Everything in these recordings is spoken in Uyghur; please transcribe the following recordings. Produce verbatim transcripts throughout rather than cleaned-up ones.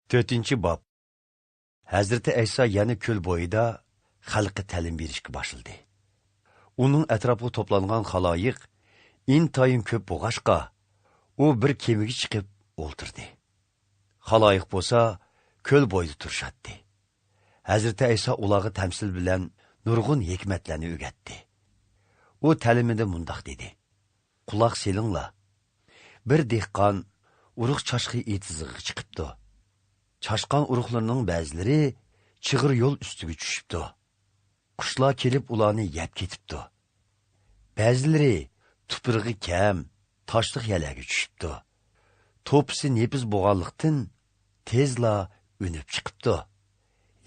تۆتىنچى باب. ھەزرىتى ئەيسا يەنە كۆل بويىدا خەلققە تەلىم بېرىشكە باشلىدى. ئۇنىڭ ئەتراپىغا توپلانغان خالايىق ئىنتايىن كۆپ بولغاچقا، ئۇ بىر كېمىگە چىقىپ ئولتۇردى. خالايىق بولسا كۆل بويىدا تۇرۇشاتتى. ھەزرىتى ئەيسا ئۇلارغا تەمسىل بىلەن نۇرغۇن ھېكمەتلەرنى ئۆگەتتى. ئۇ تەلىمىدە مۇنداق دېدى: «قۇلاق سېلىڭلار. بىر دېھقان ئۇرۇق چاشقى ئېتىزىغا چىقىپتۇ. چاشقان ئۇرۇقلىرىنىڭ بەزىلىرى چىغىر يول ئۈستىگە چۈشۈپتۇ. قۇشلار كېلىپ ئۇلارنى يەپ كېتىپتۇ. بەزىلىرى تۇپرىقى كەم، تاشلىق يەرلەرگە چۈشۈپتۇ. توپىسى نېپىز بولغانلىقتىن، تېزلا ئۈنۈپ چىقىپتۇ.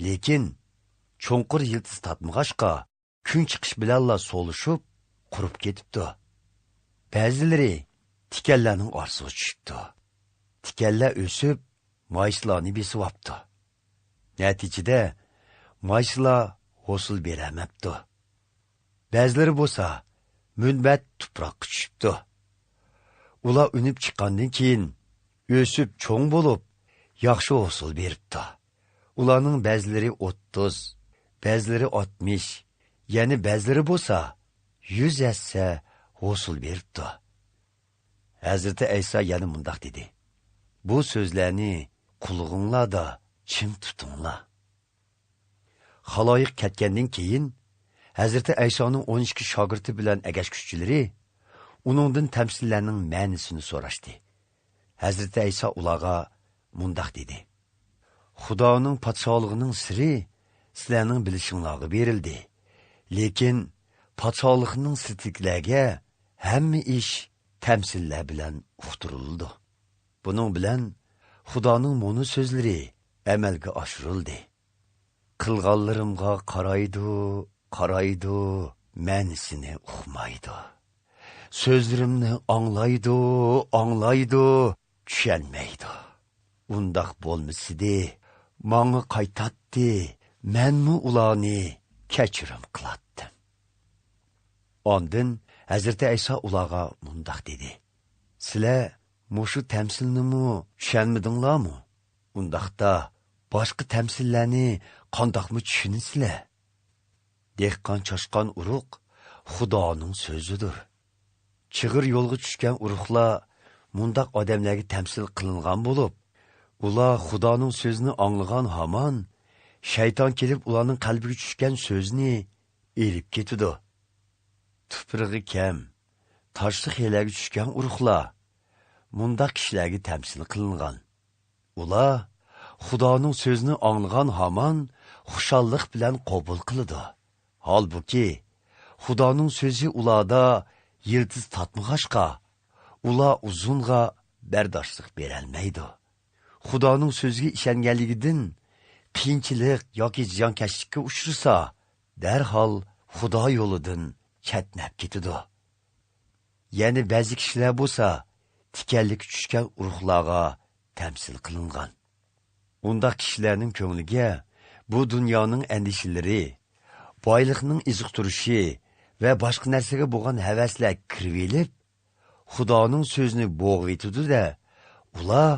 لېكىن چوڭقۇر يىلتىز تارتمىغاچقا، كۈن چىقىش بىلەنلا سولىشىپ، قۇرۇپ كېتىپتۇ. بەزىلىرى تىكەنلەرنىڭ ئارىسىغا چۈشۈپتۇ. تىكەنلەر ئۆسۈپ، مايسىلارنى بېسىۋاپتۇ. نەتىجىدە، مايسىلار ھوسۇل بېرەلمەپتۇ. بەزىلىرى بولسا مۇنبەت تۇپراققا چۈشۈپتۇ. ئۇلار ئۈنۈپ چىققاندىن كېيىن، ئۆسۈپ چوڭ بولۇپ، ياخشى ھوسۇل بېرىپتۇ. ئۇلارنىڭ بەزىلىرى ئوتتۇز، بەزىلىرى ئاتمىش، يەنە بەزىلىرى بولسا يۈز ھەسسە ھوسۇل بېرىپتۇ.» ھەزرىتى ئەيسا يەنە مۇنداق دېدى: «بۇ سۆزلەرنى قۇلىقىڭلاردا چىڭ تۇتۇڭلار.» خالايىق كەتكەندىن كېيىن، ھەزرىتى ئەيسانىڭ ئون ئىككى شاگىرتى بىلەن ئەگەشكۈچىلىرى ئۇنىڭدىن تەمسىللەرنىڭ مەنىسىنى سوراشتى. ھەزرىتى ئەيسا ئۇلارغا مۇنداق دېدى: «خۇدانىڭ پادىشاھلىقىنىڭ سىرى سىلەرنىڭ بىلىشىڭلارغا بېرىلدى. لېكىن پادىشاھلىقنىڭ سىرتىدىكىلەرگە ھەممە ئىش تەمسىللەر بىلەن ئۇقتۇرۇلىدۇ. بۇنىڭ بىلەن خۇدانىڭ مۇنۇ سۆزلىرى ئەمەلگە ئاشۇرۇلدى: قىلغانلىرىمغا قارايدۇ، قارايدۇ، مەنىسىنى ئۇقمايدۇ. سۆزلىرىمنى ئاڭلايدۇ، ئاڭلايدۇ، چۈشەنمەيدۇ. ئۇنداق بولمىسىدى، ماڭا قايتاتتى، مەنمۇ ئۇلارنى كەچۈرۈم قىلاتتىم.» ئاندىن ھەزرىتى ئەيسا ئۇلارغا مۇنداق دېدى: «سىلەر مۇشۇ تەمسىلنىمۇ چۈشەنمىدىڭلارمۇ؟ ئۇنداقتا باشقا تەمسىللەرنى قانداقمۇ چۈشىنىسىلەر؟ دېھقان چاشقان ئۇرۇق خۇدانىڭ سۆزىدۇر. چىغىر يولغا چۈشكەن ئۇرۇقلار مۇنداق ئادەملەرگە تەمسىل قىلىنغان بولۇپ، ئۇلار خۇدانىڭ سۆزىنى ئاڭلىغان ھامان، شەيتان كېلىپ ئۇلارنىڭ قەلبىگە چۈشكەن سۆزنى ئېلىپ كېتىدۇ. تۇپرىقى كەم، تاشلىق يەرلەرگە چۈشكەن ئۇرۇقلار مۇنداق كىشىلەرگە تەمسىل قىلىنغان. ئۇلار خۇدانىڭ سۆزىنى ئاڭلىغان ھامان خۇشاللىق بىلەن قوبۇل قىلىدۇ. ھالبۇكى، خۇدانىڭ سۆزى ئۇلاردا يىلتىز تارتمىغاچقا، ئۇلار ئۇزۇنغا بەرداشلىق بېرەلمەيدۇ. خۇدانىڭ سۆزىگە ئىشەنگەنلىكىدىن قىيىنچىلىق ياكى زىيانكەشلىككە ئۇچرىسا، دەرھال خۇدا يولىدىن چەتنەپ كېتىدۇ. يەنە بەزى كىشىلەر بولسا تىكەنلىككە چۈشكەن ئۇرۇقلارغا تەمسىل قىلىنغان. ئۇنداق كىشىلەرنىڭ كۆڭلىگە بۇ دۇنيانىڭ ئەندىشىلىرى، بايلىقنىڭ ئېزىقتۇرۇشى ۋە باشقا نەرسىگە بولغان ھەۋەسلەر كىرىۋېلىپ، خۇدانىڭ سۆزىنى بوغۇۋېتىدۇ-دە، ئۇلار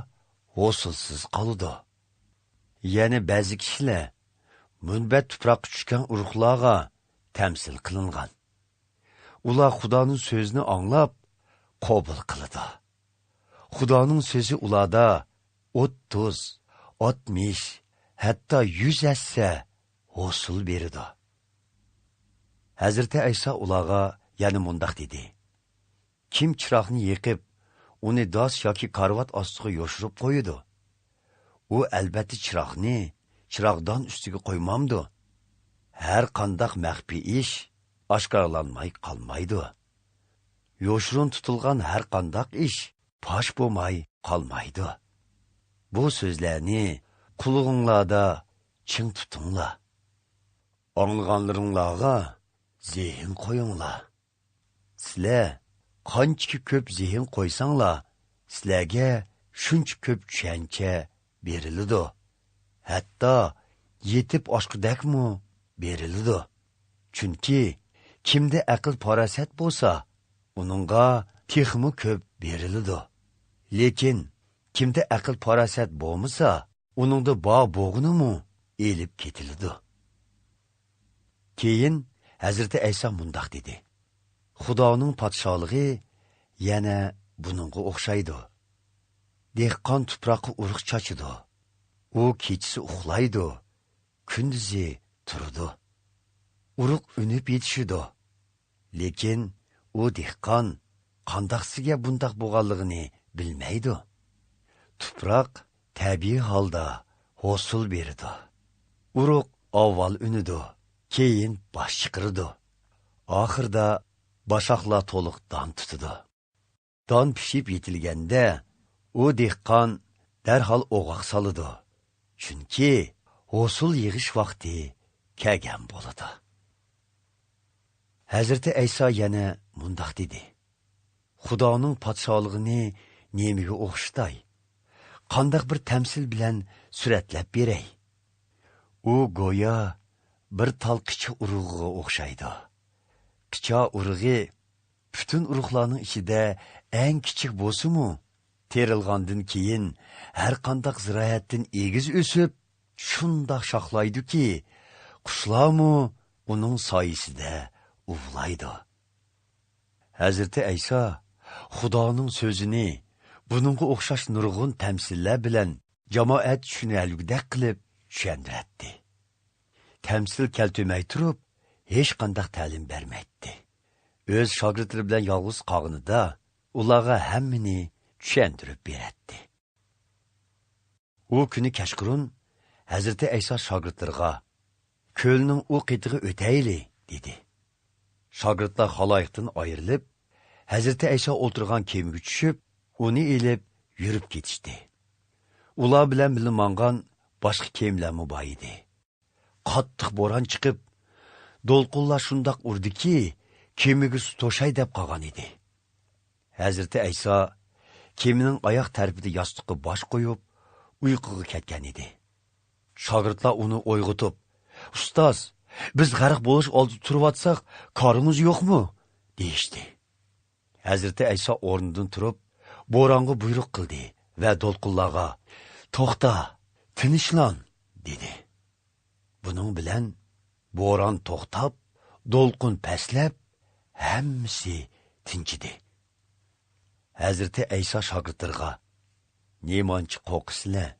ھوسۇلسىز قالىدۇ. يەنە بەزى كىشىلەر مۇنبەت تۇپراققا چۈشكەن ئۇرۇقلارغا تەمسىل قىلىنغان. ئۇلار خۇدانىڭ سۆزىنى ئاڭلاپ، قوبۇل قىلىدۇ. خۇدانىڭ سۆزى ئۇلاردا ئوتتۇز، ئاتمىش، ھەتتا يۈز ھەسسە ھوسۇل بېرىدۇ.» ھەزرىتى ئەيسا ئۇلارغا يەنە مۇنداق دېدى: «كىم چىراغنى يېقىپ، ئۇنى داس ياكى كارىۋات ئاستىغا يوشۇرۇپ قويىدۇ؟ ئۇ، ئەلبەتتە، چىراغنى چىراغدان ئۈستىگە قويمامدۇ؟ ھەر قانداق مەخپىي ئىش ئاشكارىلانماي قالمايدۇ. يوشۇرۇن تۇتۇلغان ھەر قانداق ئىش پاش بولماي قالمايدۇ. بۇ سۆزلەرنى قۇلىقىڭلاردا چىڭ تۇتۇڭلار. ئاڭلىغانلىرىڭلارغا زېھىن قويۇڭلار. سىلەر قانچىكى كۆپ زېھىن قويساڭلار، سىلەرگە شۇنچە كۆپ چۈشەنچە بېرىلىدۇ. ھەتتا يېتىپ ئاشقۇدەكمۇ بېرىلىدۇ. چۈنكى كىمدە ئەقىل-پاراسەت بولسا، ئۇنىڭغا تېخىمۇ كۆپ بېرىلىدۇ. لېكىن كىمدە ئەقىل-پاراسەت بولمىسا، ئۇنىڭدا بار بولغىنىمۇ ئېلىپ كېتىلىدۇ. كېيىن ھەزرىتى ئەيسا مۇنداق دېدى: خۇدانىڭ پادىشاھلىقى يەنە بۇنىڭغا ئوخشايدۇ. دېھقان تۇپراققا ئۇرۇق چاچىدۇ. ئۇ كېچىسى ئۇخلايدۇ، كۈندۈزى تۇرىدۇ. ئۇرۇق ئۈنۈپ يېتىشىدۇ. لېكىن ئۇ دېھقان قانداقسىگە بۇنداق بولغانلىقىنى بىلمەيدۇ. تۇپراق تەبىئىي ھالدا ھوسۇل بېرىدۇ. ئۇرۇق ئاۋۋال ئۈنىدۇ، كېيىن باش چىقىرىدۇ. ئاخىرىدا باشاقلار تولۇق دان تۇتىدۇ. دان پىشىپ يېتىلگەندە، ئۇ دېھقان دەرھال ئوغاق سالىدۇ. چۈنكى ھوسۇل يىغىش ۋاقتى كەلگەن بولىدۇ. ھەزرىتى ئەيسا يەنە مۇنداق دېدى: خۇدانىڭ پادىشاھلىقىنى نېمىگە ئوخشىتاي؟ قانداق بىر تەمسىل بىلەن سۈرەتلەپ بېرەي؟ ئۇ گويا بىر تال قىچا ئۇرۇغىغا ئوخشايدۇ. قىچا ئۇرۇغى پۈتۈن ئۇرۇقلارنىڭ ئىچىدە ئەڭ كىچىك بولسىمۇ، تېرىلغاندىن كېيىن ھەر قانداق زىرائەتتىن ئېگىز ئۆسۈپ، شۇنداق شاخلايدۇكى، قۇشلارمۇ ئۇنىڭ سايىسىدە ئۇۋىلايدۇ. ھەزرىتى ئەيسا خۇدانىڭ سۆزىنى بۇنىڭغا ئوخشاش نۇرغۇن تەمسىللەر بىلەن جامائەت چۈشىنەلىگۈدەك قىلىپ چۈشەندۈرەتتى. تەمسىل كەلتۈرمەي تۇرۇپ، ھېچقانداق تەلىم بەرمەيتتى. ئۆز شاگىرتلىرى بىلەن يالغۇز قالغىنىدا، ئۇلارغا ھەممىنى چۈشەندۈرۈپ بېرەتتى. ئۇ كۈنى كەچقۇرۇن ھەزرىتى ئەيسا شاگىرتلىرىغا: «كۆلنىڭ ئۇ قېتىغا ئۆتەيلى» دېدى. شاگىرتلار خالايىقتىن ئايرىلىپ، ھەزرىتى ئەيسا ئولتۇرغان كېمىگە چۈشۈپ، ئۇنى ئېلىپ يۈرۈپ كېتىشتى. ئۇلار بىلەن بىللە ماڭغان باشقا كېمىلەرمۇ بار ئىدى. قاتتىق بوران چىقىپ، دولقۇنلار شۇنداق ئۇردىكى، كېمىگە سۇ توشاي دەپ قالغان ئىدى. ھەزرىتى ئەيسا كېمىنىڭ ئاياق تەرىپىدە ياستۇققا باش قويۇپ، ئۇيقۇغا كەتكەن ئىدى. شاگىرتلار ئۇنى ئويغىتىپ: «ئۇستاز، بىز غەرق بولۇش ئالدىدا تۇرۇۋاتساق، كارىڭىز يوقمۇ؟» دېيىشتى. ھەزرىتى ئەيسا ئورنىدىن تۇرۇپ، بورانغا بۇيرۇق قىلدى ۋە دولقۇنلارغا: «توختا، تىنچلان!» دېدى. بۇنىڭ بىلەن بوران توختاپ، دولقۇن پەسلەپ، ھەممىسى تىنچىدى. ھەزرىتى ئەيسا شاگىرتلىرىغا: «نېمانچە قورقىسىلەر؟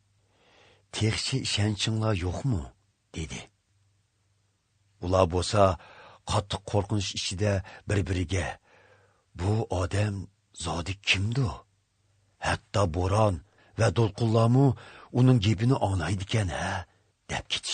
تېخىچە ئىشەنچىڭلار يوقمۇ؟» دېدى. ئۇلار بولسا قاتتىق قورقۇنچ ئىچىدە بىر-بىرىگە: «بۇ ئادەم زادى كىمدۇ؟ ھەتتا بوران ۋە دولقۇنلارمۇ ئۇنىڭ گېپىنى ئاڭلايدىكەن ھە؟» دەپ كېتىشتى.